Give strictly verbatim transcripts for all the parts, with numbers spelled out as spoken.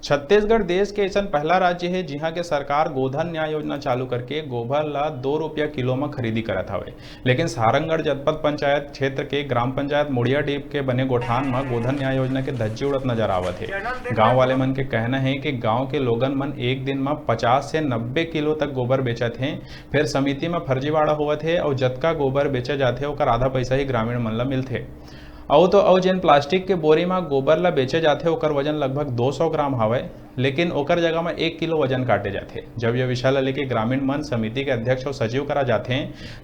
छत्तीसगढ़ देश के अइसन पहला राज्य हे, जिहां के सरकार गोधन न्याय योजना चालू करके गोबर ला दो रुपया किलो म खरीदी करत हवय। लेकिन सारंगढ़ जनपद पंचायत क्षेत्र के ग्राम पंचायत मुड़ियाडीह के बने गोठान म गोधन न्याय योजना के धज्जी उड़त नजर आवत हे। गांव वाले मन के कहना हे कि गांव के लोगन मन एक दिन म पचास से नब्बे किलो तक गोबर बेचत हें, फेर समिति म फर्जीवाड़ा होवत हे अउ जतका गोबर बेचे जाथे, ओकर आधा पइसा ही ग्रामीण मन ल मिलथे। अउ तो अउ जेन प्लास्टिक के बोरी म गोबर ल बेचे जाथे, ओकर वजन लगभग दो सौ ग्राम हवय, लेकिन ओकर जगह म एक किलो वजन काटे जाथे। जब ये विषय ल लेके ग्रामीण मन समिति के अध्यक्ष अउ सचिव करा जाथे,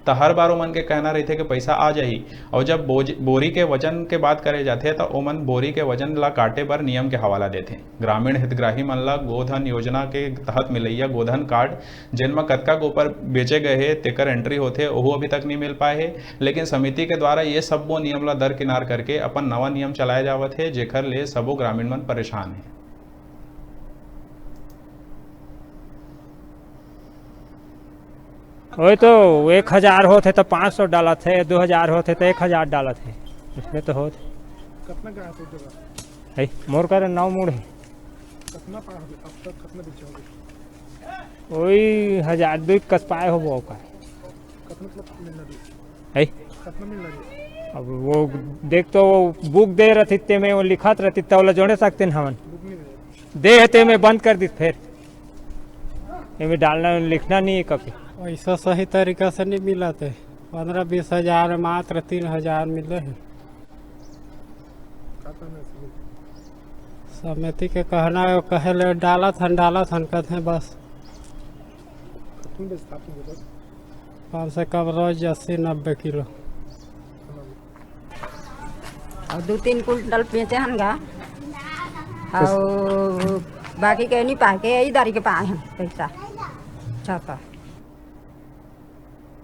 त हर बार ओमन के कहना रहिथे कि पइसा आ जाही, अउ जब बोज-, बोरी के वजन के बात करे जाथे, त ओमन बोरी के वजन ल काटे बर नियम के हवाला देथे। ग्रामीण हितग्राही मन ल गोधन योजना के तहत मिलइया गोधन कार्ड, जेन म कतका गोबर बेचे गए हे, तेकर एंट्री होथे, ओहू अभी तक नइ मिल पाए हे। लेकिन समिति के द्वारा ये सब्बो नियम ल दरकिनार करके अपन नवा नियम चलाए जावत हे, जेकर ले सबो ग्रामीण मन परेशान हे। वही तो, एक हजार होत हे तो पाँच सौ डालत हे, दो हजार होत हे तो एक हजार डालत हे, इसमें तो होत हे। कतना गाय हे जगह? है, मोर कर नौ मूड़ हे। कतना पाए होगे अब तक, कतना बेचे होगे? वही हजार दो कस पाए होबो ओकर। कतना मतलब मिलना भी? है। कतना मिलना भी? अब वो देख तो वो बुक दे रहती ते में वो लिखत रहती त ओला जोड़े सकते न हमन। बुक नहीं दे। दे हे ते में बंद कर दी फेर। एमे डालना लिखना नहीं है कभी। वैसा सही तरीका से नहीं मिला थे। पन्द्रह बीस हजार, मात्र तीन हजार मिले हैं। समिति के कहना है, वो कहे ले डालत हन, डालत हन, कहते हैं बस। कम से कम रोज अस्सी नब्बे किलो। अउ दू तीन कुंटल बेचे हन गा, अउ बाकी के नहीं पाए के, यही दारी के पाए हन पैसा। अच्छा, अच्छा।